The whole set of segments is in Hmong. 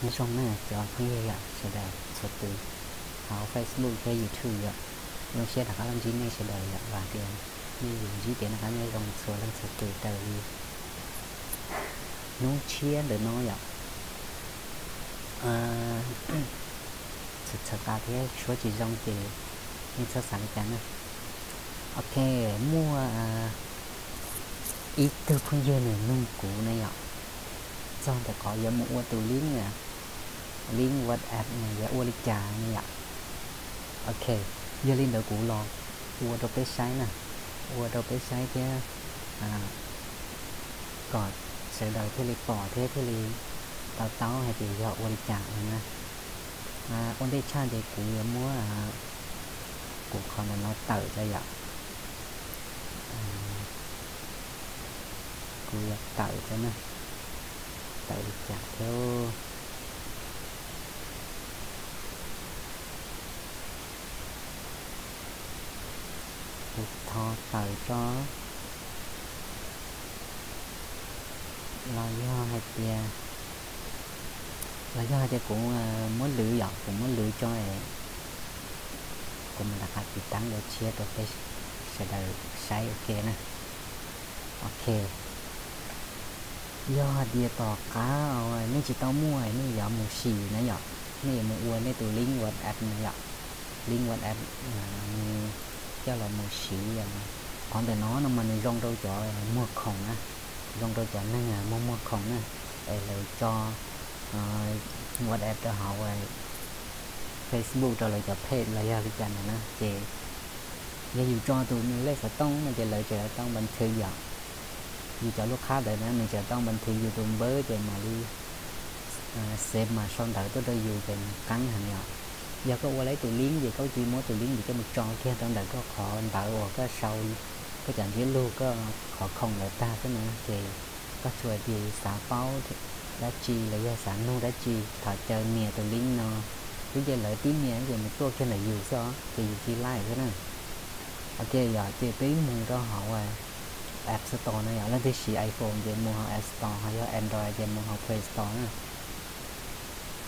Nyob zoo na cov phooj ywg yom, sawv daws txhua tus hauv Facebook thiab YouTube yom. Zoo siab rov qab los ntsib nej sawv daws yom, vam tias nej yuav ntsib kev noj qab nyob zoo txhua leej txhua tus raws li hnub tshiab ntawm no yom. Txhawm txhawm qa thiab suab tsis zoo ces nej txhob xav li cas na. Ok, muaj ib tug phooj ywg nws nug kuv na yom, txog ntawm qhov yuav mus ua tus link, link WhatsApp yuav ua li cas na yom. Ok, yog li ntawd kuv los ua rau peb saib na, ua rau peb saib thiab kom sawv daws thiaj li pom thiab thiaj li to taub hais tias yog ua li cas no na. Ua ntej tshaj ces kuv yuav muab kuv qhov ntawm no tawm tso yom. Kuv yuav tawm tso na, tawm li cas thiab. Kuv thov tawm tso, los yog hais tias, los yog hais tias kuv muab lwv yom, kuv muab lwv tso, kuv mam rov qab tiv tab dua tshiab rau peb sawv daws saib ua ke na. Ok, yog hais tias tom qab nej tsis tau muaj nej yuav mus sim na yom, nej yuav mus ua nej tus link WhatsApp na yom, link WhatsApp coj los mus siv. Qhov ntawm no no mas nws zoo rau cov muag khoom na, zoo rau cov neeg muag muag khoom na, es lawv tso WhatsApp rau hauv Facebook rau lawv cov page los yog li cas ntawd na, ces yog yus tso tus lej xov tooj no ces lawv tseem tau npas nthwv yom. Yus cov lub qhab ntawd na nws tseem tau npas nthwv yus tus npawb ces mam li xev mas sau ntawv tuaj rau yus ces nws qeeb heev yom. Yog koj ua lawm tus link ces koj cia li muab tus link ntawd coj mus tso kiag rau ntawm koj qhov ntawv uas koj sau, koj cov ntsiab lus, koj qhov khoom ntawd tag xwb na, ces koj tsuas cia li xav paub dab tsi los yog xav nug dab tsi thov caw nias tus link no xwb ces lawv tib nias ces nws tuaj kiag ntawm yus xwb os, ces yus cia li laij xwb na. Ok yom, ces peb mus rau hauv App Store na yom, leej twg siv iPhone ces mus hauv App Store, ho yog Android ces mus hauv Play Store na.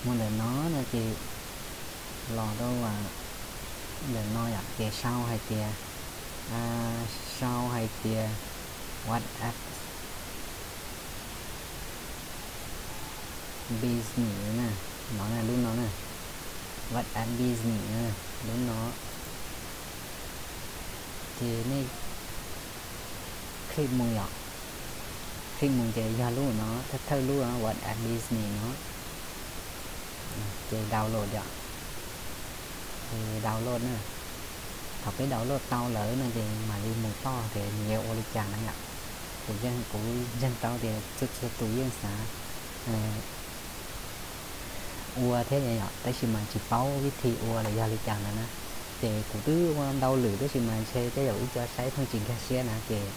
Mus ntawm no no ces los rau ntawm no yom, ces sau hais tias, sau hais tias WhatsApp Business na, no na, lub no na, WhatsApp Business na, lub no. Ces nej click mus yom, click mus ces yog lub no, thawj thawj lub WhatsApp Business no, ces download yom. Ces download na, thaum peb download tau lawm no ces mam li mus toj tias nws yuav ua li cas na yom. Kuv yeej, kuv ntseeg tau tias txhua txhua tus yeej xav ua thiab yom, tab sis mas tsis paub vib thi ua los yog li cas ntawd na. Ces kuv twb ua ntau lwm tab sis mas ntshe tej zaum ib co saib pheej tsis nkag siab na, ces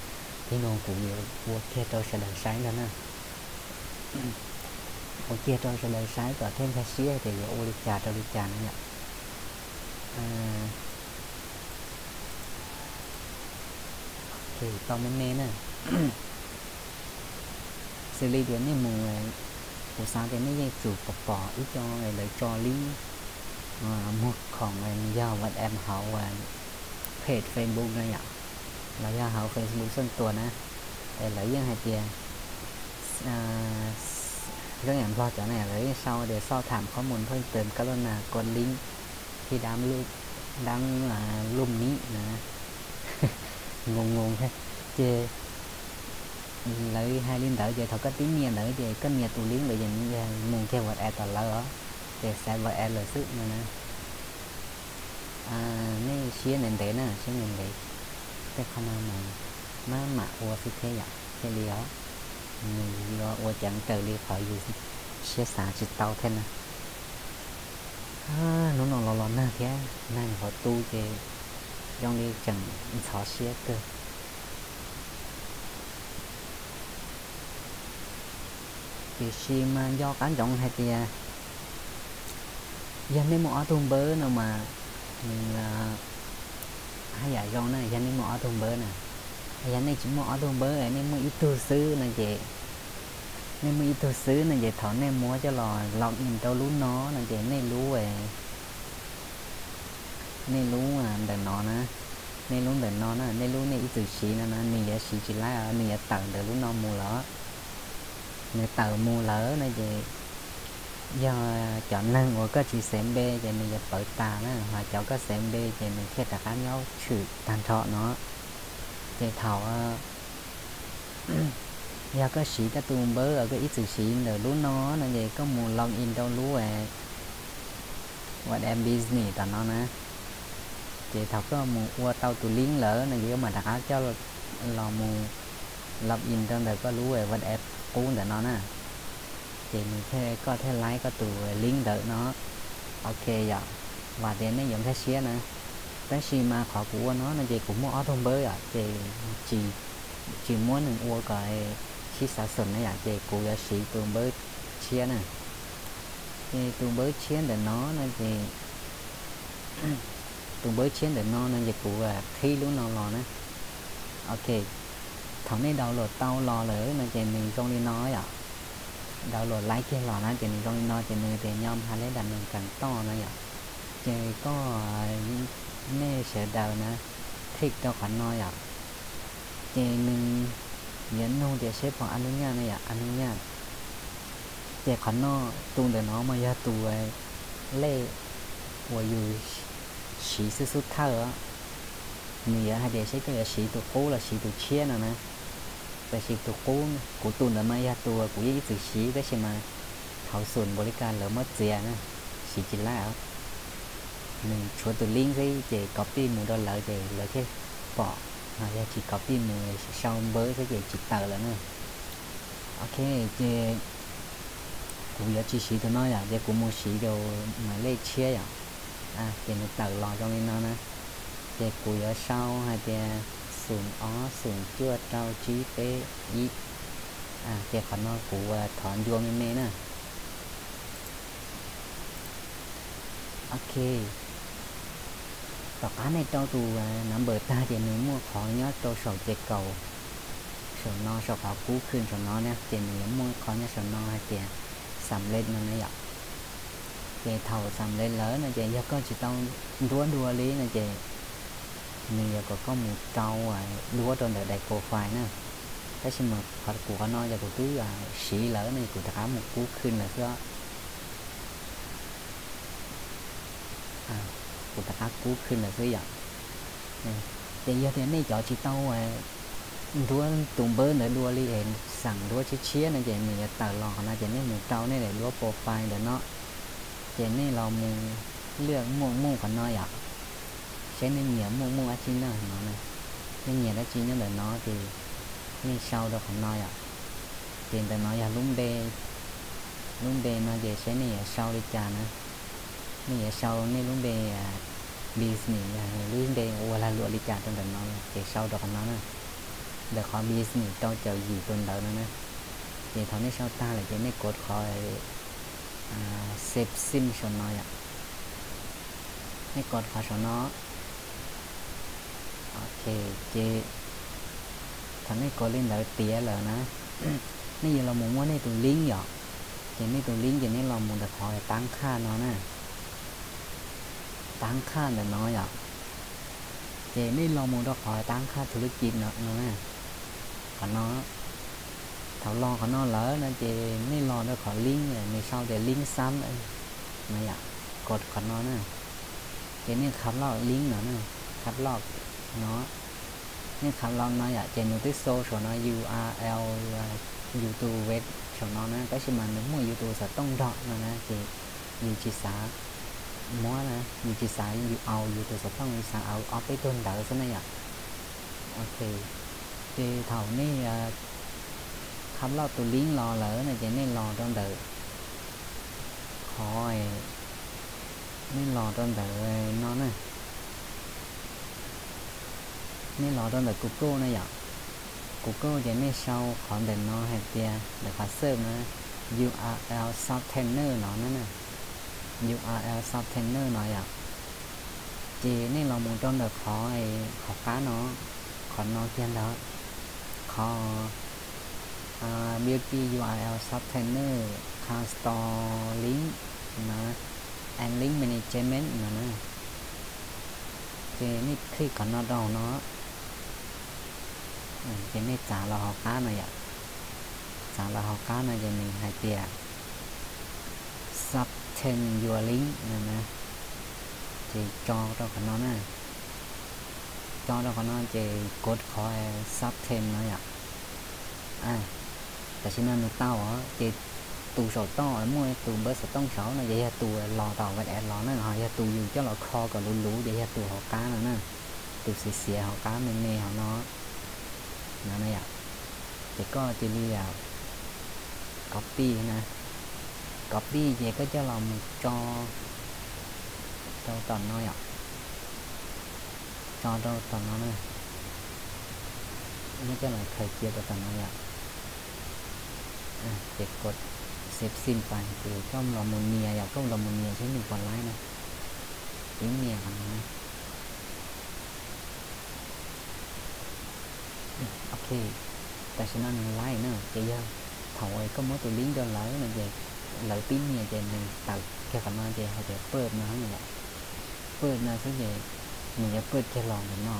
ib no kuv yuav ua kiag rau sawv daws saib ntag na. Ua kiag rau sawv daws saib kom thiaj nkag siab tias yuav ua li cas rau li cas na yom. Ok, tau me me na. Xws li tias nej mus, kuv xav tias nej yeej tsum pom pom ib co lawv tso link muag khoom yog WhatsApp hauv page Facebook na yom, los yog hauv Facebook xoj tua na, es lawv yeej hais tias, zoo yam Nplog cov na lawv yeej sau tias สอบถามข้อมูลเพิ่มเติม กรุณากดลิงก์ที่ด้านล่างนี้ na. Ngoo ngoo thiab. Ces lawv hais li ntawd ces thaum koj tib nias ntawd ces koj nias tus link ntawd ces nws mus kiag WhatsApp tom lawv os, ces xav WhatsApp lawm xwb no na. Nej siab ntev ntev na, siab ntev ntev, tej qhov no mas maj mam ua xwb thiab yom, thiaj li os, nws yuav ua ceev raws li qhov yus siab xav tsis tau thiab na. Hnub no los los nag thiab, nag nyuam qhuav tu ces zoo li tseem ntxhov siab kawg. Tiam sis mas nco qab ntsoov hais tias yog nej muaj ob tug npawb no mas nws haj yam zoo na, yog nej muaj ob tug npawb na. Yog nej tsis muaj ob tug npawb, nej muaj ib tug xwb no ces Nej muaj ib tug xwb no ces thaum nej muab coj los log in rau lub no no ces nej lub, nej lub ntawm no na, nej lub ntawm no na, nej lub nej ib txwm siv no na, nws yuav siv tsis laib os, nws yuav tawm ntawm lub no mus lawm. Nws tawm mus lawm no ces yog cov neeg uas koj tsis xev npe ces nws yuav pawv tas na, ho cov koj xev npe ces nws thiaj rov qab nyob tshwm tag nrho no. Ces thaum yog koj siv tej tus npawb uas koj ib txwm siv ntawm lub no no ces koj mus log in rau lub WhatsApp Business tom no na. Ces thaum koj mus ua tau tus link lawm no ces koj mam rov qab coj los mus log in rau ntawm koj lub WhatsApp qub ntawm no na. Ces nws thiaj, koj thiaj laib koj tus link ntawm no. Ok yom, vam tias nej yuav nkag siab na. Tab sis mas qhov kuv ua no no ces kuv muaj ob tug npawb yom, ces tsis muab nws ua kom sib xav xoom na yom, ces kuv yuav siv tus npawb tshiab na. Ces tus npawb tshiab ntawm no no ces, tus npawb tshiab ntawm no no ces kuv qhib lub no los na. Ok, thaum nej download tau los lawm no ces nws zoo li no yom. Download laib kiag los na ces nws zoo li no ces nws tias nyo ha leb dam nws kawm toj no yom. Ces koj, nej sawv daws na, tick rau qhov no yom. Ces nws yuav nug tias seb puas a nub nyaj na yom, a nub nyaj. Ces qhov no, tus ntawm no mas yog tus lej uas yus siv xub xub thawj os. Nws yuav hais tias seb koj yuav siv tus qub los siv tus tshiab no na. Tab sis tus qub, kuv tus ntawd mas yog tus kuv yeej ib txwm siv tab sis mas thaum xum npaum li cas lawv muab txiav na, siv tsis laib os. Nws tshuav tus link xwb ces copy mus rau lawv ces lawv thiaj pom, ho yog tsis copy mus, sau npawb xwb ces tsis tawm lawm na. Ok, ces kuv yuav tsis siv tus no yom, ces kuv mus siv tus mais lej tshiab yom. Ces nws tawm los zoo li no na. Ces kuv yuav sau hais tias xum ob xum cuaj rau tsib peb ib. Ces qhov no kuv thov ncua me me na. Ok, tom qab nej rau tus number tag ces nws muaj qhov nyob rau saum ces kaum, saum no, saum qhov kub khwj saum no na, ces nws yuav muaj qhov nyob saum no hais tias xam lej no na yom. Ces thaum xam lej lawm no ces yog koj tsis tau ntuab dua li no ces nws yuav kom koj mus rau duab rau ntawm daim profile na. Tab sis mas qhov kuv qhov no ces kuv twb siv lawm no ces kuv rov qab mus kub khwj lawm xwb. Kuv rov qab kub khwj lawm xwb yom. Ces yog tias nej cov tsis tau ntuab tus npawb ntawd dua li es xam ntuab tshiab tshiab no ces nws yuav tawm los qhov no ces nej mus rau nej daim duab profile ntawm no. Ces nej los mus lwaj muaj muj qhov no yom. Saib nej nyiam muaj muj dab tsi no no na. Nej nyiam dab tsi nyob ntawm no ces nej sau rau qhov no yom. Ces ntawm no yog lub npe, lub npe no ces saib nej yuav sau li cas na. Nej yuav sau nej lub npe business, lub npe ua lag luam li cas rau ntawm no ces sau rau qhov no na. Ntawm qhov business rau caum yim tus ntawd no na. Ces thaum nej sau tag lawm ces nej kov qhov save sync saum no yom. Nej kov qhov saum no. Ok, ces thaum nej kov li ntawd tiav lawm na, nej yuav los mus muab nej tus link yom. Ces nej tus link ces nej los mus ntawm qhov tab qhaj no na. Tab qhaj ntawm no yom. Ces nej los mus rau qhov tab qhaj thu lwj kis no na. Qhov no, thaum los qhov no lawm no ces nej los rau qhov link, nws sau tias link xab no yom. Kov qhov no na. Ces nej khab loj link no na, khab loj no. Nej khab loj no yom, ces nws twb show saum no U R L, YouTube web saum no na, tab sis mas nws muaj YouTube xov tooj nrog no na, ces yus tsis xav muab na, yus tsis xav yus au YouTube xov tooj, yus xav au ob peb tug ntawd xwb na yom. Ok, ces thaum nej khab loj tus link los lawm no ces nej los rau ntawm qhov, nej los rau ntawm no na. Nej los rau ntawm Google na yom. Google ces nej sau qhov ntawm no hais tias ntawm qhov search na, U R L softener no na, U R L softener no yom. Ces nej los mus rau ntawm qhov, qhov qab no, qhov no kiag ntawd, qhov Beauty U R L Softener, Custom Link no, and Link Management no na. Ces nej click qhov no rau hauv no, ces nej txav los hauv qab no yom. Txav los hauv qab no ces nws hais tias Soften your link no na. Ces tso rau qhov no na. Tso rau qhov no ces kov qhov Soften no yom. Tam sim no nws tau os, ces tus saum toj muaj tus npawb xov tooj saud no ces yog tus los tom WhatsApp los na, ho yog tus yus coj los kho kom luv luv ces yog tus hauv qab no na, tus xiav xiav hauv qab me me hauv no. No na yom, ces koj cia li copy na, copy ces koj coj los mus tso rau tom no yom, tso rau tom no na, koj coj los khaws cia rau tom no yom. Ces kov save scene pais ces koj los mus nias yom, koj los mus nias seb nws puas laib na. Peb nias qhov no na. Ok, tam sim no nws laib na, ces yog thaum koj muab tus link rau lawv no ces lawv pib nias ces nws tawm kiag qhov no ces hais tias pub no yom, pub no xwb ces nws yuav pub kiag los ntawm no,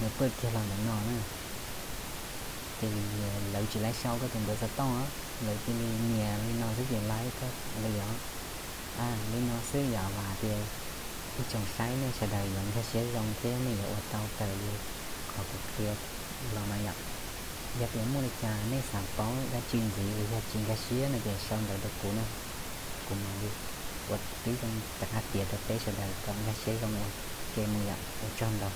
nws pub kiag los ntawm no na. Ces lawv tsis laib sau koj tus npawb xov tooj, lawv cia li nias li no xwb ces laib koj li os. Li no xwb yom, vam tias ib tsoom saib nej sawv daws yuav nkag siab zoo thiab nej yuav ua tau raws li qhov kuv qhia los no yom. Yog tias muaj li cas nej xav paub dab tsi ntxiv yog tsis nkag siab no ces sau ntawv rau kuv na, kuv mam li ua tib zoo rov qab piav rau peb sawv daws kom nkag siab zoo ua ke mus yom. Ua tsaug ntau.